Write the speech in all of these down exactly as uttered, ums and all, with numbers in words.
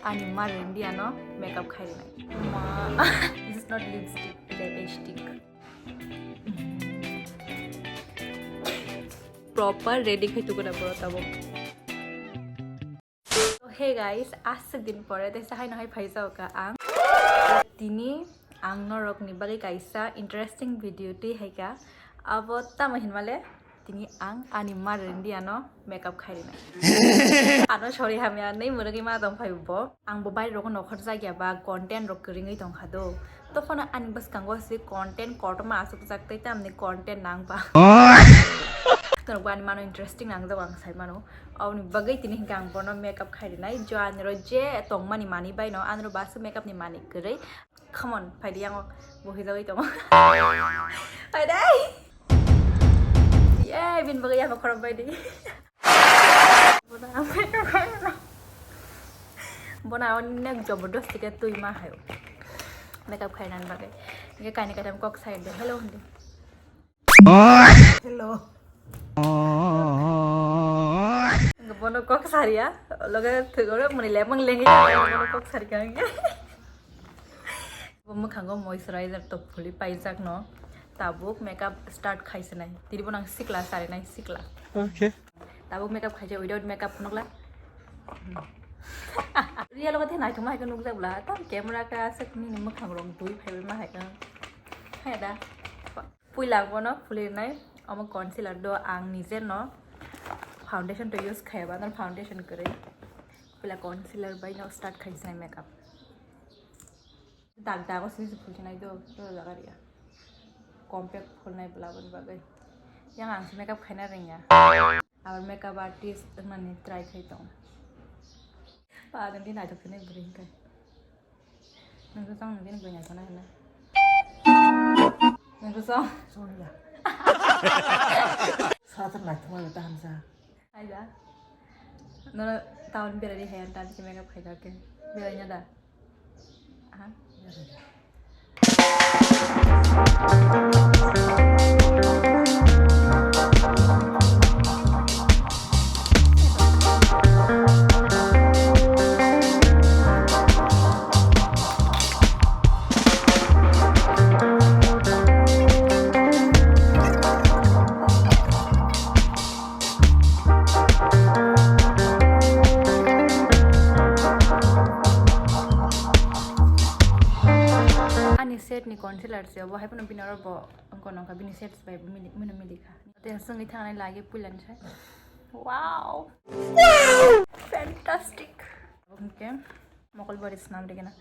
Ani ma rendi ano makeup khai rinai. Ma, this is not lipstick, lipstick. Proper ready khai tukuna pura tabo. So, hey guys, aswk din pore tei sahai no hai phai jao ka ang. Tini ang norok ni bagwi kaisa interesting video twi hai ka. Abo tamo hinmale tini ang ani ma rendi ano makeup khai rinai. Ano sorry hamya nei muragi ma tong phai bo. Ang bo bai rok nokhor jagya ba content rok kwrwngwi tong kha do. Tokhono ani bwskango se content kotorma aswk jak tei tamni content nang ba. Norok bo ani mano interesting nang jago ang sai mano. Aboni bagwi tini hinkhe ang bono makeup khai rinai. Jo aniro je tongmani mani bai no aniro basu makeup ni mani kwrwi. Come on, phaidi yango bo hijagwi tongo. Phaidai. Ye, bin bagwi yama khorok baidi. Bono ang makeup khai rinai. Bono ang nek jobordosti khe twi ma hayo. Makeup khai rinani bagwi. Hinkhe kaini kaitham kok sai de. Hello hindi. Hello. Bono kok sariya, loge thugoro muni lemang lengi bono kok sari kang. Bo mwkhango moisturizer to phuli paijak no. Tabuk makeup start khaisinai. Tiri bono ang sikla sarinai sikla. Okay. Tabuk makeup khaijak without makeup phunukla. Real loge the naithok ma hai khe nukjak bla. Tam camera ka aswk nini mwkhang rok dui phaibai ma hai khe. Hai da. Puila ang bono phulirnai, omo concealer do ang nijer no foundation to use khaya ba, no foundation kwrwi. Puila concealer bai no start khai sinai makeup. Dag dago sini se phulsinai do, do jaga ria. Compact phulnai bla boni bagwi. Yang ang se makeup khaina rengya. Abar makeup artist mani try khai tong. Pa dan din ai to kene bring kai. Nang to song nang din bring ai kona hena. Nang to song. Sorry ya. Sa ta nai thuma ta hamsa. Ai da. Nora town berai hai an ta ke makeup khai da ke. Berai nya da. Aha. Ani set ni concealer se bo hai phano bini oro bo wngkha nongkha bini set bai bo mili mino mili kha. Te swngwi thangnai lagi puilani sai. Wow! Fantastic! Oke. Mokol bari swnam rikena.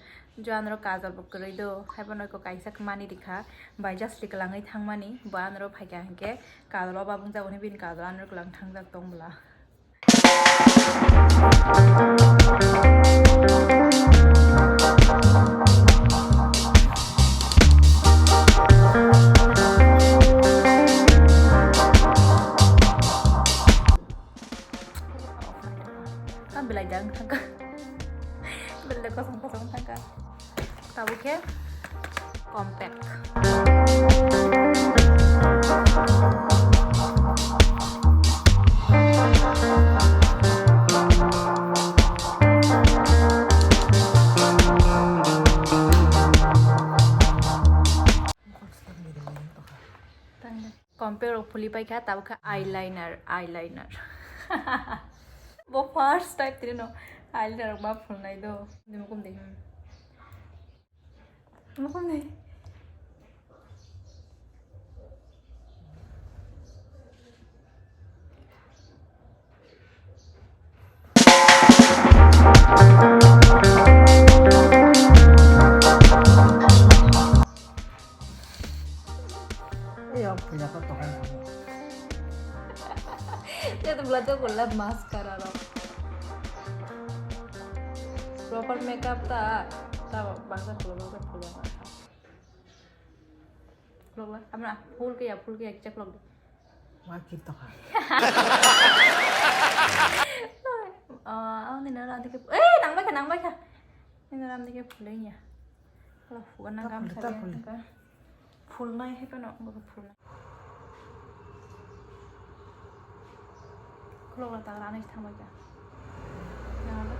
Jo anoro kajol bo kwrwi do. Haibo noiko kaisa mani rikha. Bai just rikwlangwi thangmani. Bo anoro phaikha hinkhe kajol o babung jagoni bini kajol anoro kwlang thangjak tong bwla. Kan belai jang thangka. Belai kosong kosong thangka. Tabuk khe compact. Compact rok phuli paikha, tabuk khe eyeliner, eyeliner. Bo first time tini no eyeliner rok ma phulnai do. Mukum de, hmm. Mukum de. Ei, o phuya ko tokon. Te to bla to kolla mascara ro. Proper makeup ta, ta bangsa phulo, bangsa phulo. Vlog la, amra full kaya, full kaya, check vlog. Wa kip tokha. Ah, oh, ni nara dike. Eh, nang bai kha, nang bai kha. Ni nara dike phulai ya. Kalau full nang kam phulai, sa ta dia, phulai. Nang ka. Phulnai hai phano, nang ka phulnai. Khulok la tagra nai thangbai kha. Nang ka.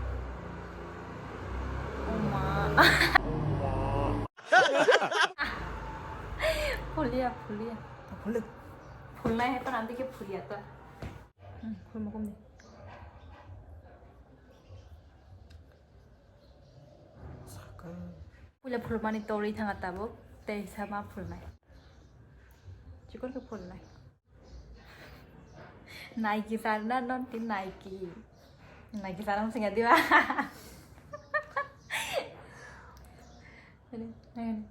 Phulia, phulia. Phulnai hai to nang dikhe phulia to. Hmm, phulmo kumni. Phulia phulmani torwi thanga tabuk, tei sa ma phulnai. Chikon khe phulnai. Nike sarna non tin Nike. Nike sarang singa diwa. Ani, ani.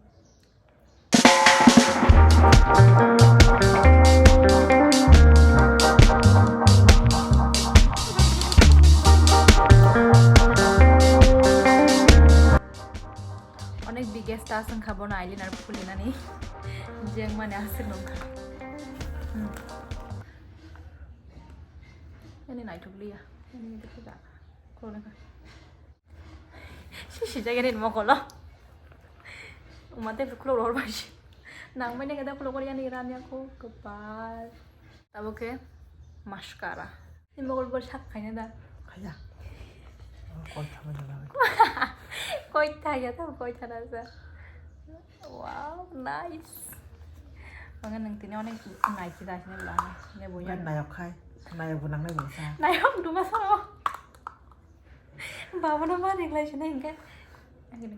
Onek biggest task wngkha bono eyeliner phulinani. Jeng mani aswk nungkha. Hmm. Ani naithok liya. Ani naithok liya. Khuloknai kha. Si sijak ani mokolo. Umate khulok rohor bai si. Nang mani kada khulok kori ani rani ako kepal. Tabo khe mascara. Ni mokol bo sak khaina da. Khaya. Koi thama jana. Koi thaya ta koi thana sa. Wow, nice. Mangga nang tini onek naiki da sini bla. Ne boya. Nayok khai. Nayok bo nang nai bo sa. Nayok duma sa. Baba no ma reglai sini hingke. Agini.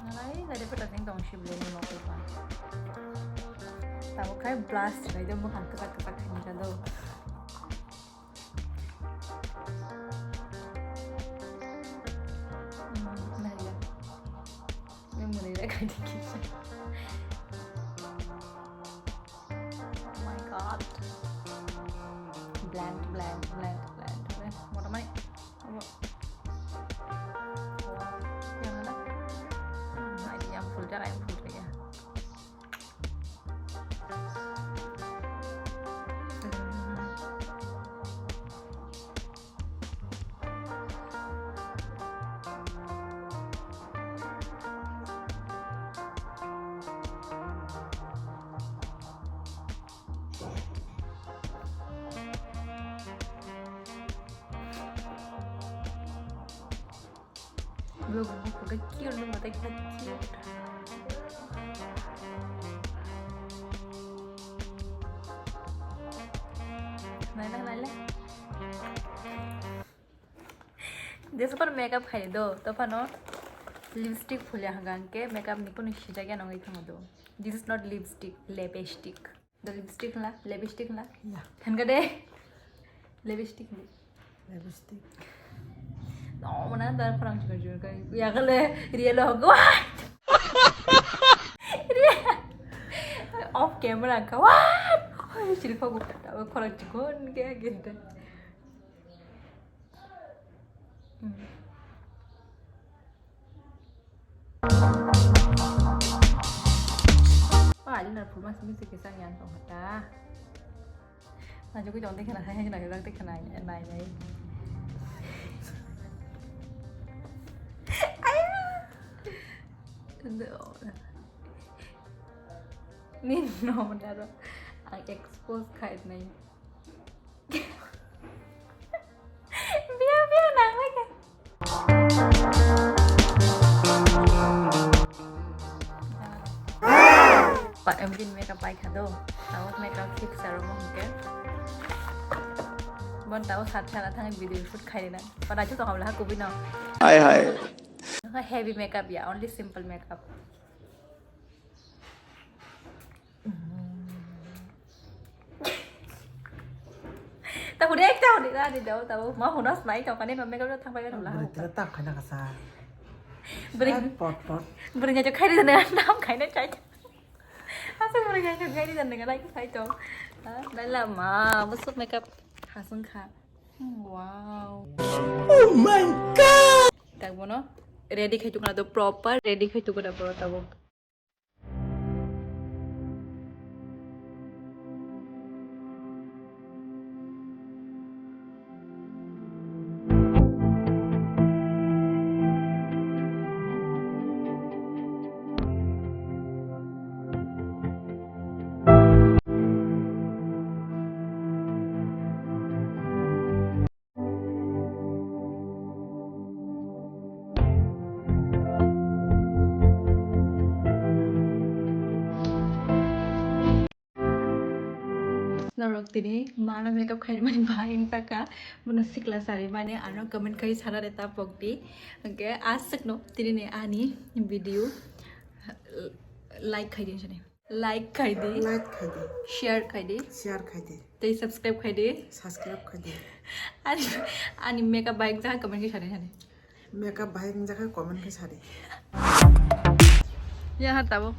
Nalai, nalai, peta jeng tong si bwlai ni mokol ba. Tabo khai blast rai do, mukhang kwchak kwchak khaini ka do. Hmm, nalai. Ni mwnwi rek hai dikhi. Oh my God. Blend, blend, blend, blend. Oke, motamani. Abo. Yang mana? Hmm, ini yang full jar, yang full ya. Vlog mo pura cute no mata kina cute. Naila naila. Jesubar makeup khai do, to phano lipstick phulia hangke makeup ni kunu sijak ya nongwi thangma do. This is not lipstick, lipstick. The lipstick hwnla, lipstick hwnla. Ya. Thanka de. Lipstick hwnli. Lipstick. No, mana dar khorang chikar chikar kai. Ya kale, real ho. What? Real. Off camera ka. What? Oi, chiri phagu. Tawa khorang chikon ke ginte. Hmm. Wah, ini nak rumah sini sikit sayang tong hata. Nah, jogi tong tengah nai, nai, nai, tengah nai, nai, nai. Ayo. Ni no, benar. Ang expose kait nai. Biar, biar, nang lagi. Pak Emkin makeup pai khado. Tahu makeup fix aro mo hingke. Bon tahu sat sala thang video shoot khai na. Pada chu to hamla kubui no. Hai, hai. Heavy makeup ya, only simple makeup. Tahu deh, tahu deh, tadi tahu, tahu. Mau hunas naik, tahu kan ini makeup udah tampai kan lah. Beri tidak tak kena kasar. Beri. Pot pot. Beri nya cok hari dan nam kai na cai. Asa beri nya cok hari dan dengan lagi sai to. Dai lama, musuh makeup hasung kha. Hmm, wow. Oh my God. Tak bono, ready khai tukna do proper, ready khai tukna pro tabuk. Norok tini mano makeup khaimani bahai wngkha, bono sikla sarimani ano comment khai sana reta pokdi. Hwnkhe aswkno tini ni ani video like khaidi sini. Like khaidi. Like khaidi. Share khaidi. Share khaidi. Tei subscribe khaidi. Subscribe khaidi. Ani, ani makeup bahai wngkha comment khai sana sani. Makeup bahai wngjakha comment khe sadi. Ya ha tabo.